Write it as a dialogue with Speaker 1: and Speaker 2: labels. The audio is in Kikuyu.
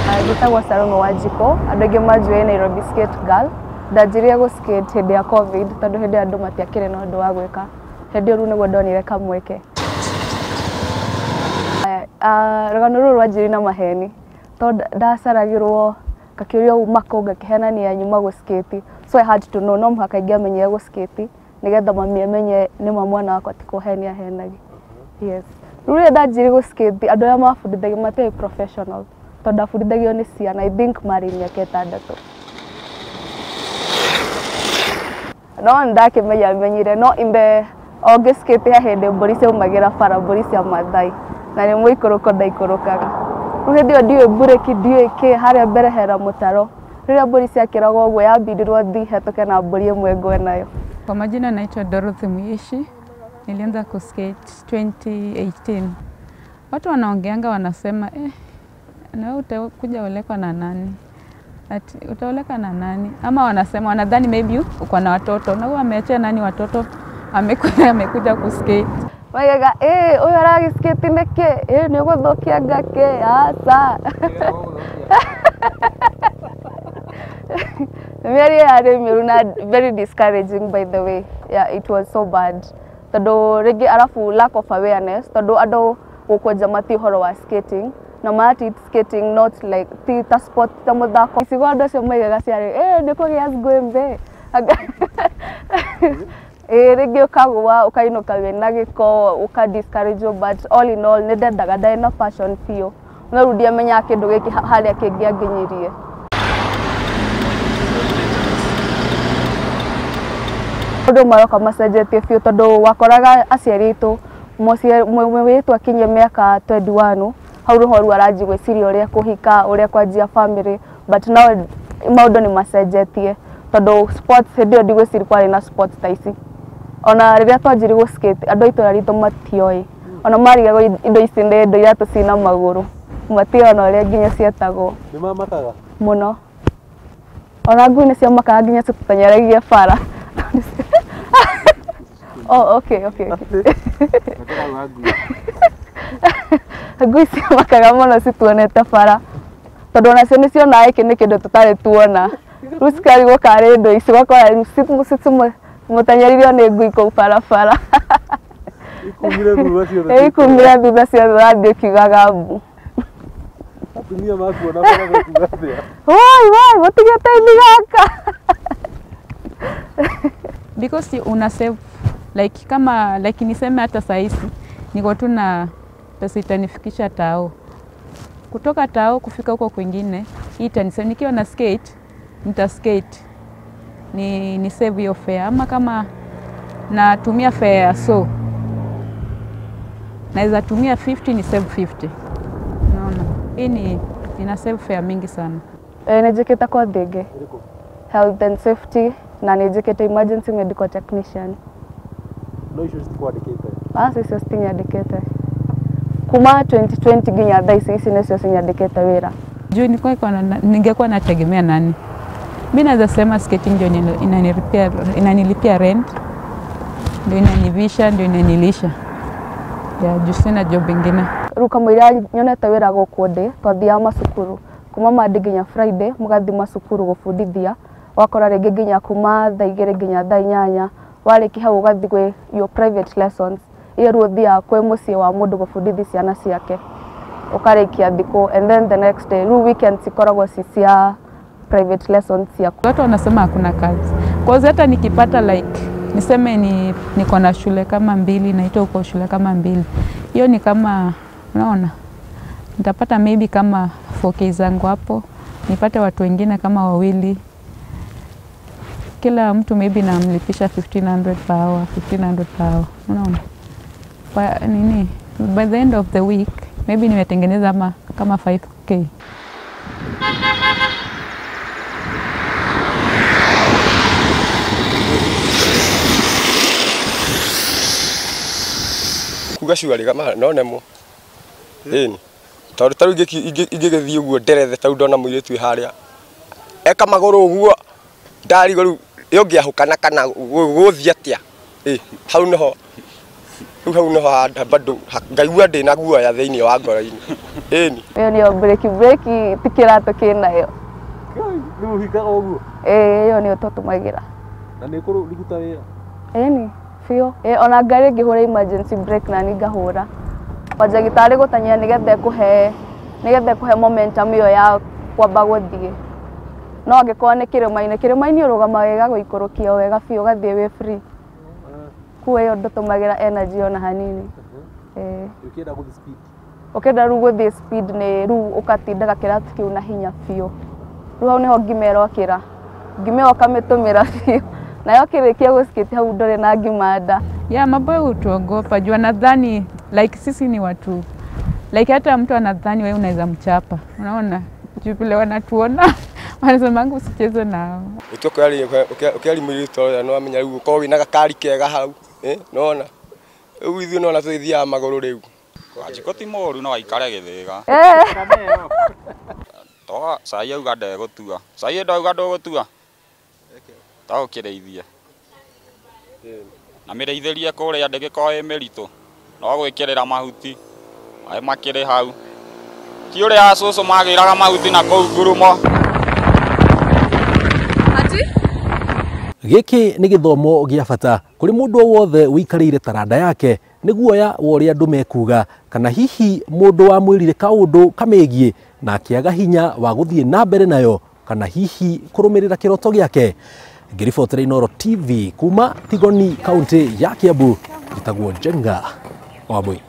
Speaker 1: Njĩtagwo Salome Wanjikũ, andũ aingĩ manjũĩ Nairobi Skate Girl. Ndanjirie gũ skate hĩndĩ ya COVID tondũ hĩndĩ ĩyo andũ matiakĩrĩ na ũndũ wa gwĩka. Hĩndĩ ĩyo rĩu nĩguo ndonire kamweke. Rũgano rũrũ rwanjirie na maheni tondũ ndacaragĩrwo ngakĩũrio uma kũ ngakĩhenania nyuma gũ skate. So I had to know no mũhaka ingĩamenyire gũ skate nĩgetha mami amenye nĩma mwana wakwa ti kũhenia ahenagia. Yes. Rĩu rĩrĩa ndanjirie gũ skate andũ arĩa mabundithagia matiarĩ professional tondũ ndabundithagio nĩ ciana, I think marĩ mĩaka 6. No nĩndakĩmenya menyire no in the o ngĩ skate he hĩndĩ mbũri ciaumagĩra bara, mbũri cia Maathai na nĩ mũikũrũko ndaikũrũkaga. Rĩu hĩndĩ ĩyo ndiũĩ mburĩki ndiũĩ kĩ, harĩa mbere hena mũtaro. Rĩrĩa mbũri ciakĩragwo ũguo yambindirwo thiĩ hetũke na mbũri ĩmwe ngwe nayo.
Speaker 2: Kwa majina naitwa Dorothy Muishi. Nilianza kuskate 2018. Watu wanaongeanga wanasema na wewe utakuja olekwa na nani? Ati utaoleka na nani? Ama wanasema wanadhani maybe uko na watoto. Na wewe ameachia nani watoto? Amekuja kuskate.
Speaker 1: Maigaga, ũyũ aragĩskate nĩkĩ? Nĩ ũgũthũkia ngakĩ? Aca. Mĩario yarĩ mĩũru na very discouraging by the way. Yeah, it was so bad. Tondũ rĩngĩ arabu lack of awareness tondũ andũ gũkũ nja matiũĩ ũhoro wa skating na mara skating not like ti ta sport ta mũthako. Icigo andũ acio maigaga ciarĩ nĩ kũgĩa ngwĩmbe. Rĩngĩ ũkagũa ũkainũka wĩna gĩko ũka discourage, but all in all nĩ ndendaga, ndarĩ na passion biũ no rĩu ndiamenyaga kĩndũ gĩkĩ harĩa kĩngĩanginyirie. Maũndũ maroka macenjetie biũ tondũ wakoraga aciari aitũ mũmwe witũ akinyia mĩaka 21 hau rũho rĩu aranjia gwĩciria ũrĩa kũhika, ũrĩa kwanjia family, but now maũndũ nĩ macenjetie tondũ sports hĩndĩ ĩyo ndigwĩciria kwarĩ na sports ta ici. Ona rĩrĩa twanjirie gũ skate andũ a itũra ritũ matioĩ, ona marigagwo indo ici nĩ indo iratũ ciĩna magũrũ, matiũĩ ona ũrĩa nginya cietagwo.
Speaker 3: Nĩ mamakaga?
Speaker 1: Mũno. Ona ngui nĩ ciamakaga nginya citũteng'eragia bara. Oh, okay, okay. Ngui ciamakaga mũno cituonete bara tondũ onacio nĩ cionaga gĩkĩ nĩ kĩndũ tũtarĩ tuona. Rĩu cikarigwo karĩ indo ici ũgakora rĩu mũteng'eririo nĩ ngui kũu barabara.
Speaker 3: Ikumire thutha ciothe.
Speaker 1: Ikumire thutha ciothe ũrathiĩ ũkiugaga mbu.
Speaker 3: Atumia makuona bara mekuga atĩa?
Speaker 1: Woi, woi, mũtige ini gaka.
Speaker 2: Because una save like kama like niseme hata saa hizi niko tu na pesa itanifikisha tao. Kutoka tao kufika huko kwingine hii itanisaidia. Nikiwa na skate nita skate ni save hiyo fare, ama kama natumia fare so naweza tumia 50 ni save 50. Unaona? Hii ni ina save fare mingi sana.
Speaker 1: Nĩnjĩkĩte kothi ĩngĩ health and safety na nĩnjĩkĩte emergency medical technician.
Speaker 3: No icio citikwandĩkĩte?
Speaker 1: Aca icio citinyandĩkĩte. Kuma 2020 nginya thaa ici, ici nĩcio cinyandĩkĩte wĩra.
Speaker 2: Juu ningekuwa nategemea nani? Mimi naweza sema skating ndio inanilipia rent, ndio inanivisha, ndio inanilisha. Ya juu sina job ingine.
Speaker 1: Rĩu kamũira nyonete wĩra gũkũ ndĩ, twathiaga macukuru kuma Monday nginya Friday, mũgathiĩ macukuru gũbundithia, ũgakora rĩngĩ nginya kuma thaa 2 nginya thaa 8, warĩkia hau ũgathiĩ gwĩ your private lessons. Iyo rĩu ũthiaga kwĩ mũciĩ wa mũndũ gũbundithia ciana ciake, ũkarĩkia thikũ and then the next day, rĩu weekends cikoragwo ci cia private lessons ciaku.
Speaker 2: Watu wanasema hakuna kazi. Kwa hiyo hata nikipata like niseme niko na shule kama 2, naitwa uko shule kama 2. Hiyo ni kama unaona nitapata maybe kama 4K zangu hapo, nipate watu wengine kama 2. Kila mtu maybe namlipisha 1500 per hour, 1500 per hour. Unaona? Kwa nini? By the end of the week maybe nimetengeneza kama 5K.
Speaker 4: Kuga cuarĩ kama no nemwo. Ĩni. Tondũ ta rĩu ingĩgĩthiĩ ũguo nderethe ta rĩu ndona mũirĩtu wĩ harĩa. Eka magũrũ ũguo ndarigwo rĩu ĩyo ngĩahũkana kana gũgũthiĩ atĩa. Hau nĩho Rĩu hau nĩho bado ngaigua ndĩna guoya thĩinĩ wa ngoro-inĩ. Ĩni.
Speaker 1: Ĩyo nĩyo breki, breki ti kĩratũ kĩnayo.
Speaker 3: Rĩu ũhikaga ũguo?
Speaker 1: Ĩĩ ĩyo nĩyo tũtũmagĩra.
Speaker 3: Na nĩ ĩkũruta wĩra?
Speaker 1: Ĩni biũ. Ĩĩ ona ngari ĩngĩhũra emergency brake nani ngahũra. Wanjagia tarĩ gũtanyia nĩgetha ĩkũhe nĩgetha ĩkũhe momentum ĩyo ya kwamba gũthiĩ. No angĩkorwo nĩ kĩrĩma-inĩ, kĩrĩma-inĩ ũrũgamaga ĩgagũikũrũkia wega biũ ũgathiĩ wĩ free. Kuo ĩyo ndũtũmagĩra energy ona hanini. Ĩĩ.
Speaker 3: Ũkĩenda gũthiĩ speed?
Speaker 1: Ũkĩenda rĩu gũthiĩ speed nĩ rĩu ũgatindaga kĩratũ kĩu na hinya biũ. Rĩu hau nĩho ngima ĩrokĩra. Ngima ĩyo ũkamĩtũmĩra biũ. Nayo ũkĩrĩkia gũskate hau ndũrĩ na ngima nda.
Speaker 2: Ya maboy hutuogopa juu anadhani like sisi ni watu like hata mtu anadhani wewe unaweza mchapa, unaona, juu vile wanatuona wanasemanga usicheze nao.
Speaker 4: Ũkĩari mũirĩtu ũrĩa nĩ wamenya rĩu ũkorwo wĩna gakari kega hau, nĩwona rĩu ithuĩ nĩwona tũgĩthiaga magũrũ rĩu.
Speaker 5: Wanjikũ ti mũru no aikare gĩthĩga. To cai auga ndegũtua. Cai ndauga ndũgũtua. Ta ũkĩrĩithie. Na mĩrĩithĩrie kũrĩa ndĩgĩkorwo ĩ mĩritũ. No gwĩkĩrĩra mahuti. Maĩ makĩrĩ hau. Ti ũrĩa cũcũ magĩraga mahuti na kũu ngurumo.
Speaker 6: Gĩkĩ nĩ gĩthomo gĩa bata kũrĩ mũndũ o wothe wĩikarĩire taranda yake nĩ guoya wa ũrĩa andũ mekuga kana hihi mũndũ wamwĩrire kaũndũ kamĩgiĩ na akĩaga hinya wa gũthiĩ na mbere nayo kana hihi kũrũmĩrĩra kĩroto gĩake. Ngĩribotera Inooro TV kuma Tigoni kaunti ya Kiambu, njĩtagwo Njenga wa Mbui.